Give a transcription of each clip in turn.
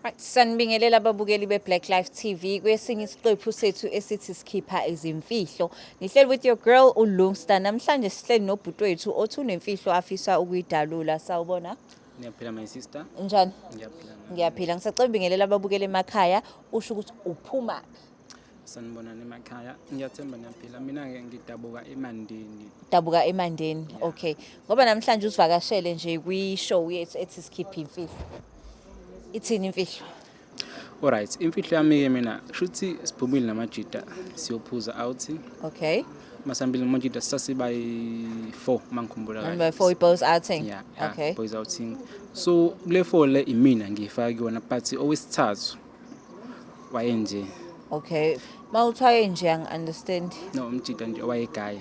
Right, sanibingelela ababukeli be-Black Life TV kwesinye isiqephu sethu esithi sikhipha izimfihlo. Nihleli with your girl uLungsta. Namhlanje sihleli nobhuti wethu othi unemfihlo afisa ukuyidalula. Sawubona? Ngiyaphila, my sister. Njani? Ngiyaphila. Ngiyaphila. Ngisacela ubingelela ababukeli emakhaya usho ukuthi uphumaphi. Sanibonani emakhaya. Ngiyathemba niyaphila. Mina-ke ngidabuka eMandeni. Dabuka eMandeni. Okay. Ngoba namhlanje usivakashele nje kwi-show yethu ethi sikhipha imfihlo. Ithini imfihlo? Alright, imfihlo yami-ke mina shuthi siphumile namajita siyophuza out. Okay. Masambile namajita sasiba yi-4 mangikhumbula kahle. Number 4, boys outing. Yeah, Okay. boys outing. So kule 4 le imina ngiyifaka kuyona, but owesithathu wayenje. Okay. Mawuthwaye nje, angi-understand. No, umjita nje owayegaya.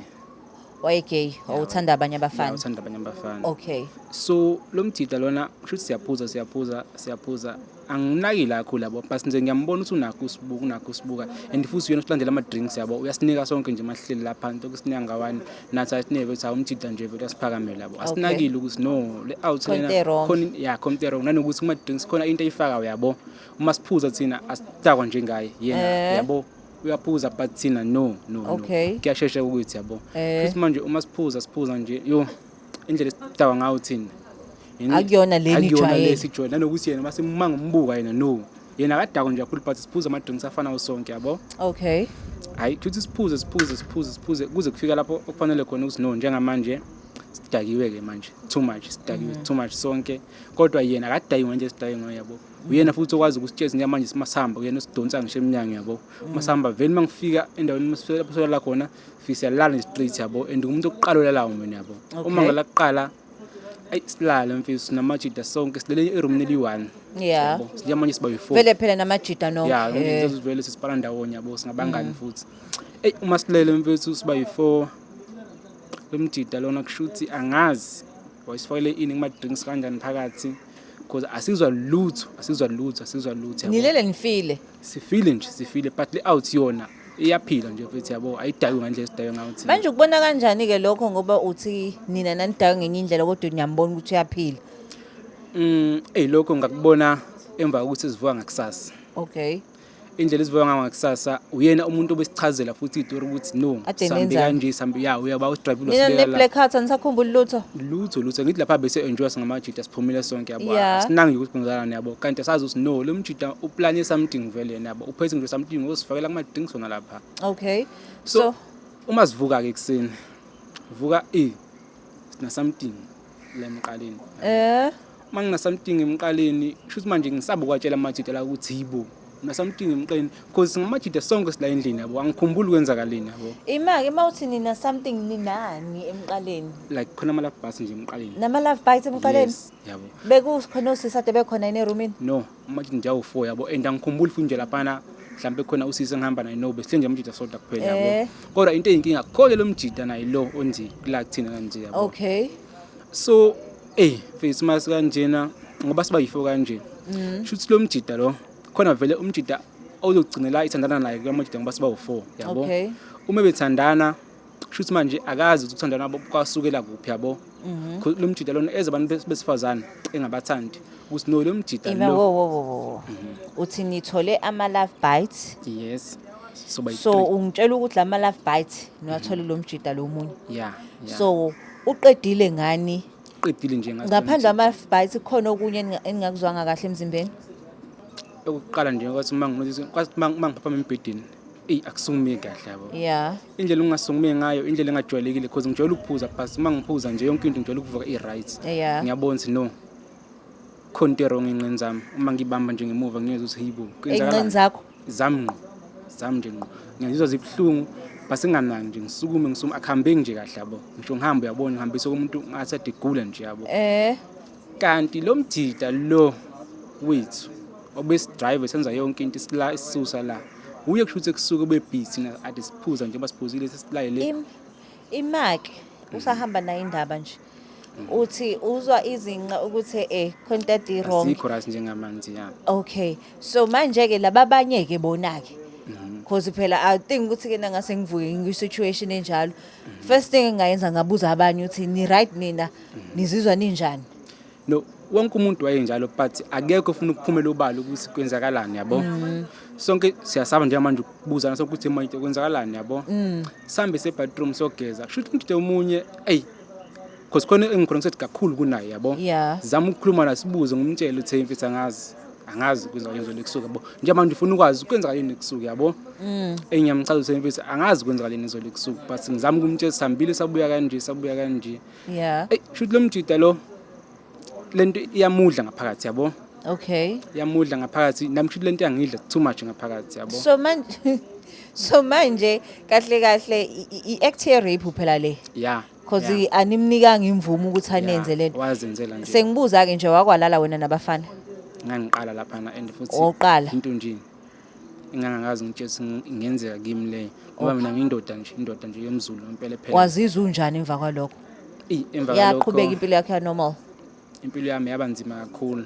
Waye-gay, wawuthanda abanye abafana. Uthanda abanye abafana. Okay. So lo mjita lona kusho siyaphuza, siyaphuza, siyaphuza, anginakile kakhulu yabo, but nje ngiyambona ukuthi unakho usibuka, unakho usibuka, and futhi uyena usilandela ama-drinks yabo, uyasinika sonke nje mahleli lapha nto kusinika ngawani nathi asinike ukuthi hawu, umjita nje vele uyasiphakamela yabo. Asinakile ukuthi no, le out Khona lena into e-wrong. Khona ya, khona into wrong, nanokuthi kuma-drinks khona into eyifakayo yabo. Uma siphuza thina asidakwa njengaye yena yabo, uyaphuza but thina no, no, no. Kuyashesha ukuthi yabo. Futhi manje uma siphuza, siphuza nje, yo, indlela esidakwa ngayo thina Akuyona le akuyona nijwayele. Le sijwayele, nanokuthi yena mase uma ngimbuka yena, no, yena akadakwa nje kakhulu, but siphuza ama-drinks afanayo sonke yabo. Hayi, futhi siphuze, siphuze, siphuze, siphuze kuze kufika lapho okufanele khona ukuthi no, njengamanje sidakiwe-ke manje too much, sidakiwe too much sonke, kodwa yena akadakiwe nje sidakiwe ngayo yabo. Uyena futhi okwazi ukusitshela njengamanje simasihamba, uyena osidonsa ngisho emnyango yabo. Uma sihamba vele, uma ngifika endaweni lapho solala khona, fike siyalala nje straight yabo, and umuntu okuqala olalayo mina yabo. Uma ngilala kuqala, ayi, silale mfethu namajida sonke, silele erumini eliyi-one. Yabo, njengamanje siba yi-four. Vele phela namajita nonke. Ya, vele sisipana ndawonye yabo, singabangani futhi. Eyi, uma silele mfethu siba yi-four, lo mjida lona kushuthi angazi wayisifakele ini kuma-drinks kanjani phakathi, because asizwa lutho, asizwa lutho, asizwa lutho yabo. Nilele nifile. Sifile nje, sifile, but le out yona iyaphila nje mfethu yabo, ayidakiwe ngandlela esidakiwe ngayo thina. Manje ukubona kanjani-ke lokho, ngoba uthi nina nanidakwe ngenye indlela kodwa niyambona ukuthi uyaphila? Eyi, lokho ngakubona emva kokuthi sivuka ngakusasa. Indlela esivuka ngayo ngakusasa, uyena umuntu obesichazela futhi itori ukuthi no, Ade sambe nenzani? kanje, sambe ya, uyaba usidrive. Nina ne-blackout, anisakhumbuli lutho? Lutho, lutho. Ngithi lapha bese enjoy singamajita, siphumile sonke yabo. Asinangi ukuthi kwenzakalani yabo, kanti asazi ukuthi no, lo mjita uplane something vele yena yabo, uphethe nje something osifakela kuma-drinks wona lapha. So, uma sivuka-ke ekuseni, vuka sina something la emqaleni. Uma ngina something emqaleni, kusho ukuthi manje ngisaba ukwatshela amajita la ukuthi yibo na something emqaleni, because singamajita sonke sila endlini yabo, angikhumbuli kwenzakaleni yabo. Ima-ke, uma uthi nina something, ninani emqaleni? Like khona ama-love bites nje emqaleni. Nama-love bites emqaleni? Yes, yabo. Bekukhona osisi ade bekhona yini erumini? No, amajita nje awu-four yabo, and angikhumbuli futhi nje laphana mhlawumbe khona usisi engihamba naye, no, besihle nje amajita sodwa kuphela yabo. Kodwa into eyinkinga khona lo mjita naye lo onje kula kuthina kanje yabo. So face mase kanjena ngoba siba yi-four kanje, shuthi lo mjita lo khona vele umjita ozogcinela ithandana naye kulamajita ngoba siba u-four yabo. Uma bethandana, shuthi manje akazi ukuthi ukuthandana kwabo kwasukela kuphi yabo. Lo mjita lona eze abantu besifazane engabathandi ukuthi no, lo mjita Ima lo. Wo wo wo wo. Uthi nithole ama-love bites. Yes, so by So three. Ungitshela ukuthi lama love bites niwathole lo mjita lo munye. Yeah. So uqedile ngani? Qedile nje ngathi lo Ngaphandle mjita. kwama love bites, khona okunye eningakuzwanga kahle emzimbeni? Okokuqala nje, kwathi uma nginotice, kwathi uma ngiphaphama embhedeni, eyi, akusukumi kahle yabo. Indlela ongasukumi ngayo, indlela engajwayelekile, because ngijwayele ukuphuza, but uma ngiphuza nje yonke into ngijwayele ukuvuka i-right. Ngiyabona ukuthi no, khona into e-wrong ey'nqeni zami. Uma ngibamba nje ngemuva, ngiyezwa ukuthi hayibo, Ey'nqeni zakho? Zami ngqo, zami nje ngqo, ngiyazizwa zibuhlungu, basenganaki nje ngisukume, ngisukume akuhambeki nje kahle yabo. Ngisho ngihambe uyabona ngihambise komuntu ngathi ade egula nje yabo. Kanti lo mjita lo wethu obesidrive senza yonke into isila isisusa la, uye kusho ukuthi kusuke bebhithi na ade siphuza nje basiphuzile sesilayele. Imake usahamba nayo indaba nje. Uthi uzwa izinqa ukuthi khona into ade wrong. Asikho right njengamanje, ya. Okay. So manje ke laba abanye ke bona ke. Because phela I think ukuthi ke nangase ngivuke ngikwi situation enjalo. First thing engayenza, ngabuza abanye ukuthi ni right nina, nizizwa ninjani? No. Wonke umuntu wayenjalo, but akekho ofuna ukuphumela obala ukuthi kwenzakalani, yabo. Sonke siyasaba njengamanje ukubuzana sokuthi manje kwenzakalani, yabo. Sihambe se-bathroom siyogeza, kusho ukuthi umjita omunye, eyi, because khona engikhona ngisethi kakhulu kunaye, yabo. Zama ukukhuluma naye, sibuze, ngumtshele uthe mfethu angazi, angazi kwenzakaleni izolo ebusuku, yabo. Njengamanje ufuna ukwazi kwenzakaleni ebusuku, yabo. Eyi, ngiyamchaza uthe mfethu angazi kwenzakaleni izolo ebusuku, but ngizama ukumtshela sihambile sabuya kanje, sabuya kanje. Eyi, kusho ukuthi lo mjita lo lento iyamudla ngaphakathi, yabo. Iyamudla ngaphakathi, nami kusho ukuthi lento iyangidla too much ngaphakathi, yabo. So manje kahle kahle i-act ye-rape phela le. Cause animnikanga imvume ukuthi anenze lento. Wazenzela nje. Sengibuza ke nje, wakwalala wena nabafana? Ngangiqala laphana and futhi Oqala. into nje engangakazi ngitshela ukuthi ingenzeka kimi leyo, ngoba mina ngiyindoda nje, indoda nje yomZulu impela phela. Wazizwa unjani emva kwalokho? Eyi, emva Yaqhubeka kwalokho impilo yakho ya normal? Impilo yami yaba nzima kakhulu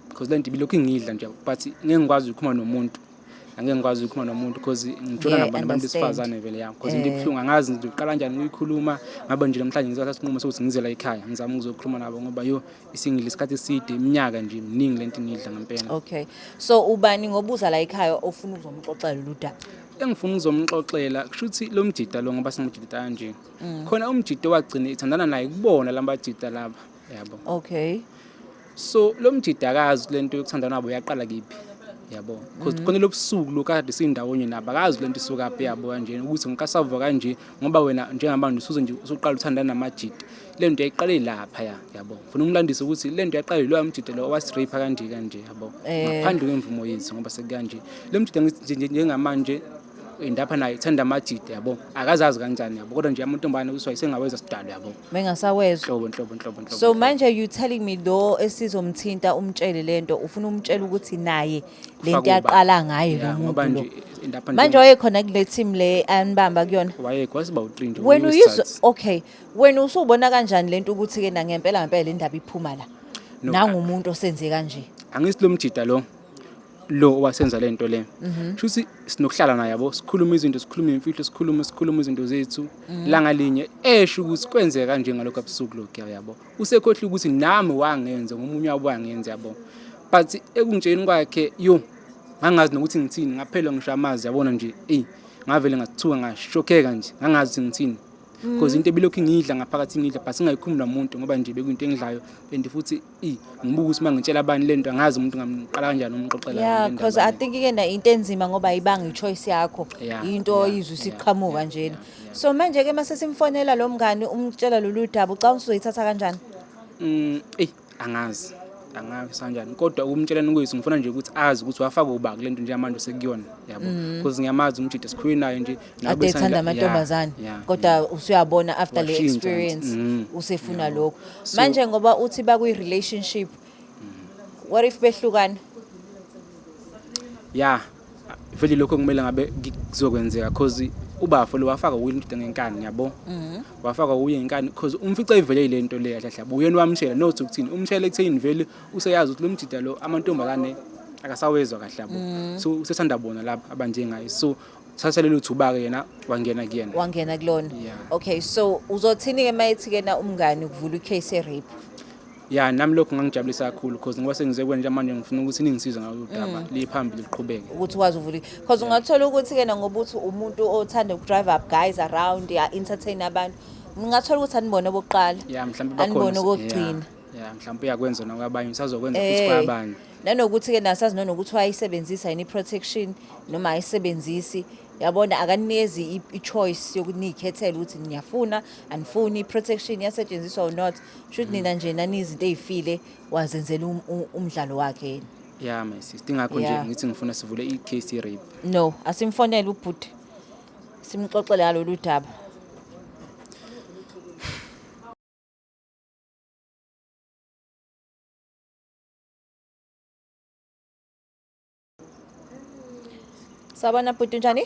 because lento ibilokhu ingidla nje, but ngeke ngikwazi ukukhuluma nomuntu, angeke ngikwazi ukukhuluma nomuntu because ngithola nabantu abantu understand. besifazane vele yami, because into ebuhlungu, angazi ngizoqala kanjani ukuyikhuluma. Ngabe nje namhlanje ngizothatha isinqumo sokuthi ngize la ekhaya, ngizame ukuzokhuluma nabo, ngoba yo, isingidla isikhathi eside, iminyaka nje miningi lento ingidla ngempela. Okay. So ubani ngobuza la ekhaya ofuna ukuzomxoxela lolu daba? Engifuna ukuzomxoxela, kusho ukuthi lo mjida lo, ngoba singumjida kanje, khona umjida owagcina ethandana naye kubona lamajida laba, yabo. So lo mjida akazi lento yokuthandana nabo yaqala kiphi, yabo, because khona lobusuku lo kade sindawonye nabo, akazi lento isukaphi, yabo, kanje ukuthi ngikasavuka kanje, ngoba wena njengabantu usuze nje usuqala uthandana namajida, le nto yayiqale lapha ya, yabo. Ngifuna umlandise ukuthi le nto yaqale lo mjida lo owasirape kanje kanje, yabo, ngaphandle kwemvumo yethu, ngoba sekukanje lo mjida ngithi nje njengamanje indapha naye ithanda amajida, yabo, akazazi kanjani, yabo, kodwa nje amantombane kuthiwa isengaweza sidalo, yabo. Mengasawezwa. Nhlobo nhlobo nhlobo nhlobo. So manje you telling me lo esizomthinta umtshele lento, ufuna umtshele ukuthi naye lento Ufake yaqala ngaye lo Yeah, ngoba muntu lo. nje indapha nje Manje wayekhona kule team le anibamba kuyona? Wayekho, wasiba u-3 nje. Wena ngomunye uyizwa wesithathu. Okay. Wena usubona kanjani lento ukuthi ke na ngempela ngempela le ndaba iphuma la? No, Nangumuntu osenze kanje. Angithi lo mjida lo owasenza lento le, shuthi sinokuhlala naye, yabo, sikhuluma izinto, sikhuluma imfihlo, sikhuluma izinto zethu. Langa linye esho ukuthi kwenzeka kanje ngalokho abusuku lokhu, yabo, usekhohle ukuthi nami wangenza, ngomunye wabo wangenza, yabo, but ekungitsheleni kwakhe, yo, ngangazi nokuthi ngithini, ngaphela ngisho amazwi, yabona nje, eyi, ngavele ngathuka, ngashokheka nje, ngangazi ukuthi ngithini, because into ebilokhu ingidla ngaphakathi, ingidla, but singayikhulumi namuntu, ngoba nje bekuyinto engidlayo, and futhi i ngibuka ukuthi uma ngitshela abani lento, angazi umuntu ngamqala kanjani umxoxela. Yeah, because I think ke na into enzima ngoba ayibanga i-choice yakho. Into oyizwa isiqhamuka njena. So manje ke mase simfonela lo mngani umtshela lolu daba, ucabanga uzoyithatha kanjani? Eyi, angazi, angazi kanjani, kodwa ukumtshelana kwethu ngifuna nje ukuthi azi ukuthi wafaka uba kule nto njengamanje usekuyona, yabo, because ngiyamazi umjida, sikhuluye naye nje nawe. Ade ethanda amantombazane. Kodwa usuyabona after le Washintsha nje. experience usefuna lokho. So- Manje ngoba uthi bakwi relationship, what if behlukana? Ya, vele lokho kumele ngabe kuzokwenzeka, cause ubafo lo wafaka kuye umjida ngenkani, yabo, wafaka kuye ngenkani, cause umfica ivele ile nto le kahle kahle, uyena wamshela, not ukuthini, umshela ekutheni vele useyazi ukuthi lo mjida lo amantombazane akasawezwa kahle, yabo, so usethanda bona lapha abanjengaye, so thatha lelo thuba-ke, yena wangena kuyena. Wangena kulona. Yeah. Okay, so uzothini ke mayethi ke na umngani ukuvula i-case ye-rape? Ya, nami lokho ngangijabulisa kakhulu, cause ngoba sengize kwenje manje, ngifuna ukuthi ningisize ngalolu daba liphambili, liqhubeke. Ukuthi ukwazi uvula, because ungathola ukuthi ke na ngoba uthi umuntu othanda uku-drive up guys around ya entertain abantu, ungathola ukuthi anibone okokuqala. Ya, mhlawumbe Anibone bakhona. okokugcina. Ya, mhlawumbe uyakwenza nakwabanye, usazokwenza futhi kwabanye. Nanokuthi ke nasazi nanokuthi wayisebenzisa yini i-protection noma ayisebenzisi, yabona, akanikezi i-choice yokuthi niyikhethele ukuthi niyafuna anifuni i-protection iyasetshenziswa or not. Shuthi nina nje nanizinto ey'file, wazenzela umdlalo wakhe yena. Ya, my sister, ingakho nje ngithi ngifuna sivule i-case ye-rape. No, asimfonele ubhuti, simxoxele ngalolu daba. Sabona bhuti, unjani?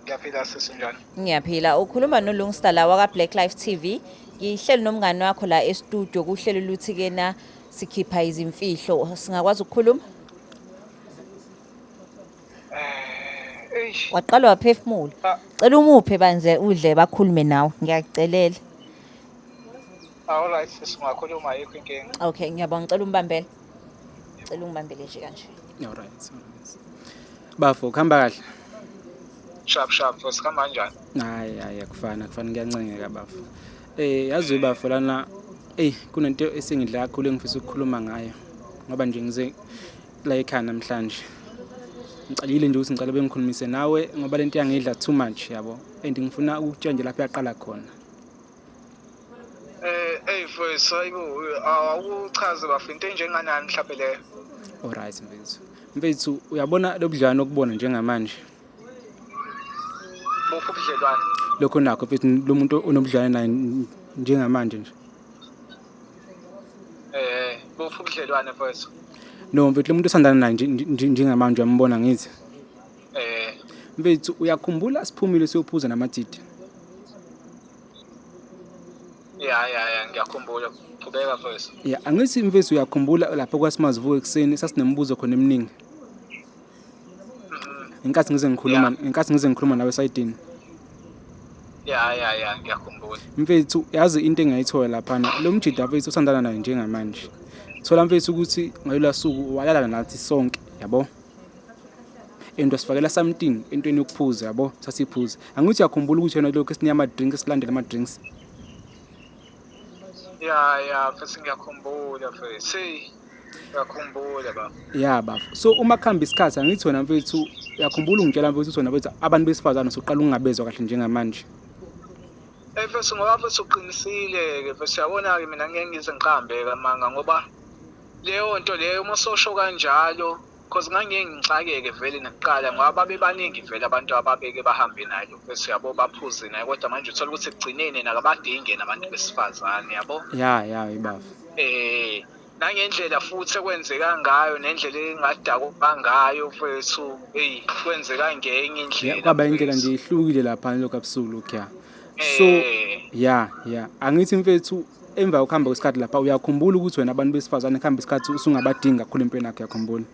Ngiyaphila sisi, njani? Ngiyaphila. Ukhuluma noLungstar la waka Black Life TV. Ngihleli nomngani wakho la e-studio kuhlelo luthi ke na sikhipha izimfihlo. Singakwazi ukukhuluma? Eish. Waqala waphefumula. Ah. Cela umuphe banze udle bakhulume nawe. Ngiyakucelela. Alright sisi, ungakhuluma, ayikho inkinga. Okay, ngiyabonga. Ngicela umbambele. Ngicela ungibambele nje kanje. Alright. Bafo, kuhamba kahle? Sharp sharp, futhi kuhamba kanjani? Hayi hayi, akufana akufani, kuyancengeka bafo. Yazi bafo lana, ey, kunento esengidla kakhulu engifisa ukukhuluma ngayo. Ngoba nje ngize la ekhaya namhlanje. Ngicelile nje ukuthi ngicela bengikhulumise nawe ngoba lento iyangidla too much, yabo. And ngifuna ukutshela nje lapho yaqala khona. Ey mfowethu, hayibo, awuchaze bafo, into enjenganani mhlawumbe leyo? Alright mfethu. Mfethu, uyabona lobudlelwano okubona njengamanje. Buphi ubudlelwane? Lokho nakho mfethu, lo muntu onobudlelwane naye njengamanje nje. Buphi ubudlelwane, mfowethu? No mfethu, lo muntu osandana naye njengamanje, uyambona ngithi. Mfethu, uyakhumbula siphumile siyophuza namatiti? Ya, ngiyakhumbula. Qhubeka mfowethu. Ya, angithi mfethu uyakhumbula lapho kwasimazivuka ekuseni sasinemibuzo khona eminingi. Ngenkathi ngize ngikhuluma nawe esayidini. Ya, ngiyakhumbula. Mfethu, yazi into engayithola laphana, lo mjida mfethu osandana naye njengamanje. Thola mfethu ukuthi ngalola suku walala nathi sonke, yabo. And wasifakela something entweni yokuphuza, yabo, sasiphuza. Angithi uyakhumbula ukuthi yena lokho esinika ama-drinks, silandela ama-drinks. Ya, futhi ngiyakhumbula mfowethu. Hey, ngiyakhumbula baba. Ya bafo. So uma kuhamba isikhathi, angithi wena mfethu uyakhumbula ungitshela mfethu ukuthi wena mfethu abantu besifazane usuqala ukungabezwa kahle njengamanje. Mfethu, ngoba mfethu uqinisile-ke mfethu, uyabona-ke mina ngeke ngize ngiqambe kamanga ngoba leyo nto leyo uma usosho kanjalo, cause ngangeke ngixakeke vele nakuqala ngoba babebaningi vele abantu ababeke bahambe nayo mfethu, yabo, baphuze naye, kodwa manje uthola ukuthi ekugcineni nakabadingi nabantu besifazane, yabo. Ya, ibafo. Nangendlela futhi ekwenzeka ngayo nendlela engadakwa ngayo mfethu, hey, kwenzeka ngenye indlela. Kwaba indlela nje ihlukile lapha lokho abusuku lokhu, ya. So ya, angithi mfethu emva kokuhamba kwesikhathi lapha uyakhumbula ukuthi wena abantu besifazane kuhamba isikhathi usungabadingi kakhulu empilweni yakho, uyakhumbula?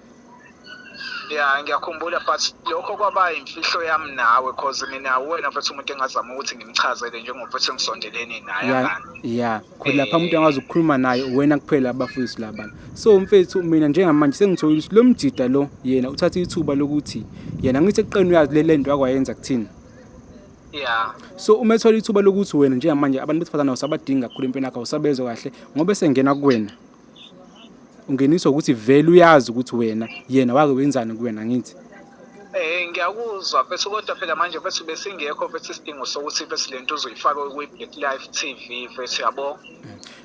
Ya, ngiyakhumbula, but lokho kwaba imfihlo yami nawe, cause mina wena mfethu umuntu engazama ukuthi ngimchazele njengomfethu engisondelene naye. Ya, khona lapha umuntu angakwazi ukukhuluma naye wena kuphela, abafowethu labana. So mfethu, mina njengamanje sengitholile ukuthi lo mjida lo yena uthatha ithuba lokuthi yena, ngithi ekuqeni uyazi le nto akwayenza kuthini. So uma ethola ithuba lokuthi wena njengamanje abantu besifazane awusabadingi kakhulu empilweni yakho, awusabezwa kahle ngoba esengena kuwena, ungeniswa ukuthi vele uyazi ukuthi wena yena wake wenzani kuwena, ngithi. Ngiyakuzwa mfethu, kodwa phela manje mfethu besingekho mfethu isidingo sokuthi mfethu lento uzoyifaka kwi-Black Life TV mfethu, yabo.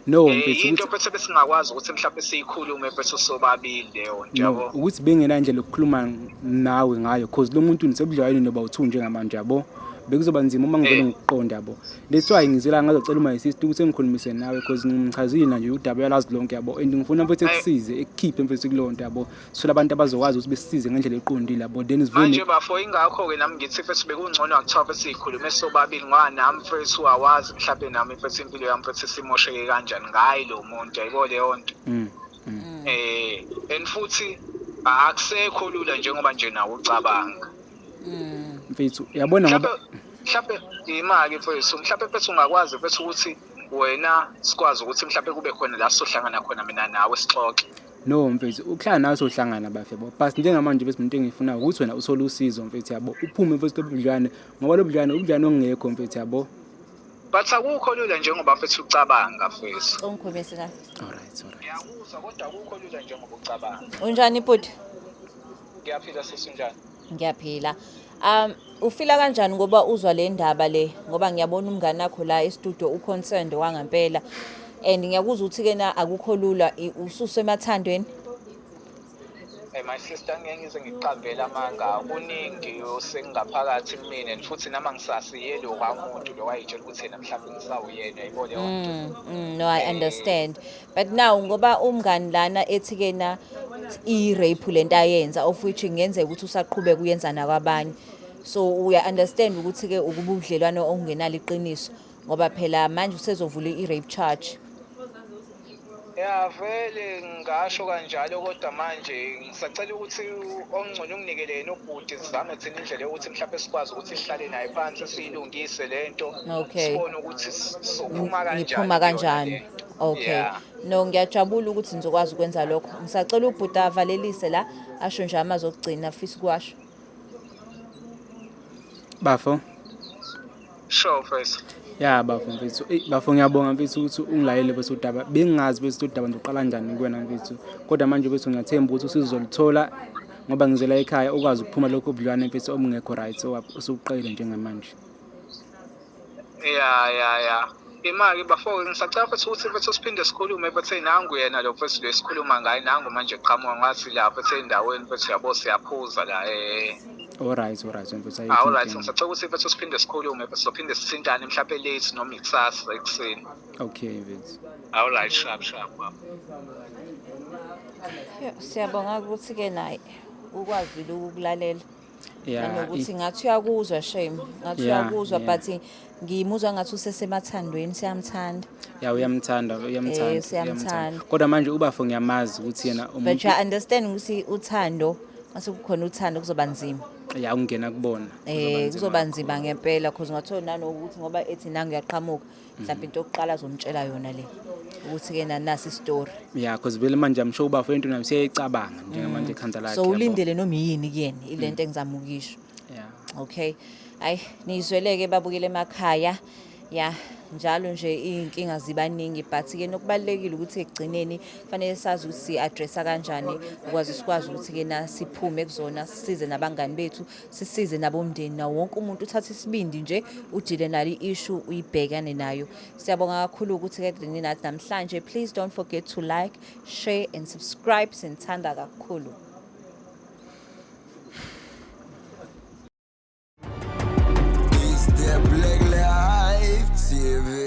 No mfethu, into mfethu besingakwazi ukuthi mhlawumbe siyikhulume mfethu sobabili leyo nto, no yabo. Ukuthi bengenandlela yokukhuluma nawe ngayo, cause lo muntu nisebudlelwaneni noba u-two njengamanje, yabo, bekuzoba nzima uma ngivele ngikuqonda, yabo. That's why ngizela ngazocela uma sister ukuthi engikhulumise nawe, cause ngimchazile nje udaba, uyalazi lonke, yabo, and ngifuna mfethu ekusize, ekukhiphe mfethu kuleyo nto, yabo, sithola abantu abazokwazi ukuthi besisize ngendlela eqondile, yabo, then sivune. Manje bafo, ingakho-ke nami ngithi mfethu bekungcono akuthiwa mfethu siyikhulume sobabili, ngoba nami mfethu awazi mhlawumbe nami mfethu impilo yami mfethu simosheke kanjani ngayi lo muntu, yayibo leyo nto. And futhi akusekho lula njengoba nje nawe ucabanga. Mfethu, uyabona ngoba Mhlawumbe imali mfethu, mhlawumbe mfethu ungakwazi mfethu ukuthi wena sikwazi ukuthi mhlawumbe kube khona la sizohlangana khona mina nawe sixoxe. No mfethu, ukuhlala nawe sohlangana bafe, yabo, but njengamanje bese into engiyifunayo ukuthi wena uthole usizo mfethu, yabo, uphume mfethu lobu budlwane, ngoba lobu budlwane ubudlwane ongekho mfethu, yabo. But akukho lula njengoba mfethu ucabanga mfethu. Ungikhulumise la. Alright. Ngiyakuzwa, kodwa akukho lula njengoba ucabanga. Unjani bhuti? Ngiyaphila sisi, unjani? Ngiyaphila. Ufila kanjani ngoba uzwa le ndaba le, ngoba ngiyabona umngane wakho la e-studio uconcerned wangampela and ngiyakuzwa ukuthi ke na akukho lula, ususemathandweni. My sister, ngeke ngize ngikuqambele amanga, kuningi osengaphakathi kumina and futhi nami angisasiye lo kamuntu lo wayitshela ukuthi yena mhlawumbe ngisawuyena, yayibona leyo nto. No, I understand. But now ngoba umngani lana ethi ke na i-rape lento ayenza, of which kungenzeka ukuthi usaqhubeka uyenza nakwabanye. So uya understand ukuthi ke ukuba ubudlelwano okungenalo iqiniso, ngoba phela manje usezovula i-rape charge. Ya vele ngingasho kanjalo kodwa manje ngisacela ukuthi ongcono unginikele yena ubhuti sizame thina indlela yokuthi mhlawumbe sikwazi ukuthi sihlale naye phansi siyilungise lento. Sibone ukuthi sophuma kanjani Niphuma kuyona kanjani. lento. Okay. Yeah. No, ngiyajabula ukuthi nizokwazi ukwenza lokho. Ngisacela ubhuti avalelise la asho nje amazwi okugcina afisa ukuwasho. Bafo. Sure mfethu. Ya bafo mfethu. Eyi bafo ngiyabonga mfethu ukuthi ungilayele bese udaba. Bengingazi bese udaba ngizoqala kanjani kuwena mfethu. Kodwa manje bese ngiyathemba ukuthi usizo uzoluthola ngoba ngizela ekhaya ukwazi ukuphuma lokho ubudlwane mfethu obungekho right osuqele njengamanje. Ya ya ya. Imali bafo ngisacela futhi ukuthi mfethu siphinde sikhulume mfethu nangu yena lo mfethu lo esikhuluma ngaye nangu manje qhamuka ngathi la mfethu endaweni mfethu yabo siyaphuza la eh. Alright alright mfethu ayikho Alright inkinga. ngisacela ukuthi mfethu siphinde sikhulume mfethu sizophinde sithintane mhlawumbe late noma ikusasa ekuseni. Okay mfethu. Alright sharp sharp baba. Siyabonga ukuthi ke naye ukwazile ukulalela. Yeah. Nanokuthi ngathi uyakuzwa shame, ngathi uyakuzwa but ngimuzwa ngathi usesemathandweni siyamthanda. Ya uyamthanda, uyamthanda. Eh, siyamthanda. Kodwa manje ubafo ngiyamazi ukuthi yena But umuntu you understand ukuthi uthando mase kukhona uthando kuzoba nzima. Ya ungena kubona. Eh kuzoba nzima ngempela because ngathola nanokuthi ngoba ethi nangu uyaqhamuka mhlawumbe into yokuqala azomtshela yona le ukuthi ke nasi story. Yeah, because vele manje I'm sure ubafo into nayo siyayicabanga njengamanje ekhanda lakhe. So yabo. ulindele noma yini kuyena ilento engizama ukuyisho. Yeah. Okay. Hayi nizweleke babukele emakhaya. Ya njalo nje iy'nkinga zibaningi but ke nokubalulekile ukuthi ekugcineni fanele sazi ukuthi si-addressa kanjani ukwazi sikwazi ukuthi ke na siphume kuzona sisize nabangani bethu sisize nabomndeni nawo wonke umuntu uthathe isibindi nje udile nalo i-issue uyibhekane nayo. Siyabonga kakhulu ukuthi kade ninathi namhlanje. Please don't forget to like, share and subscribe. Sinithanda kakhulu. It's the Black Life TV.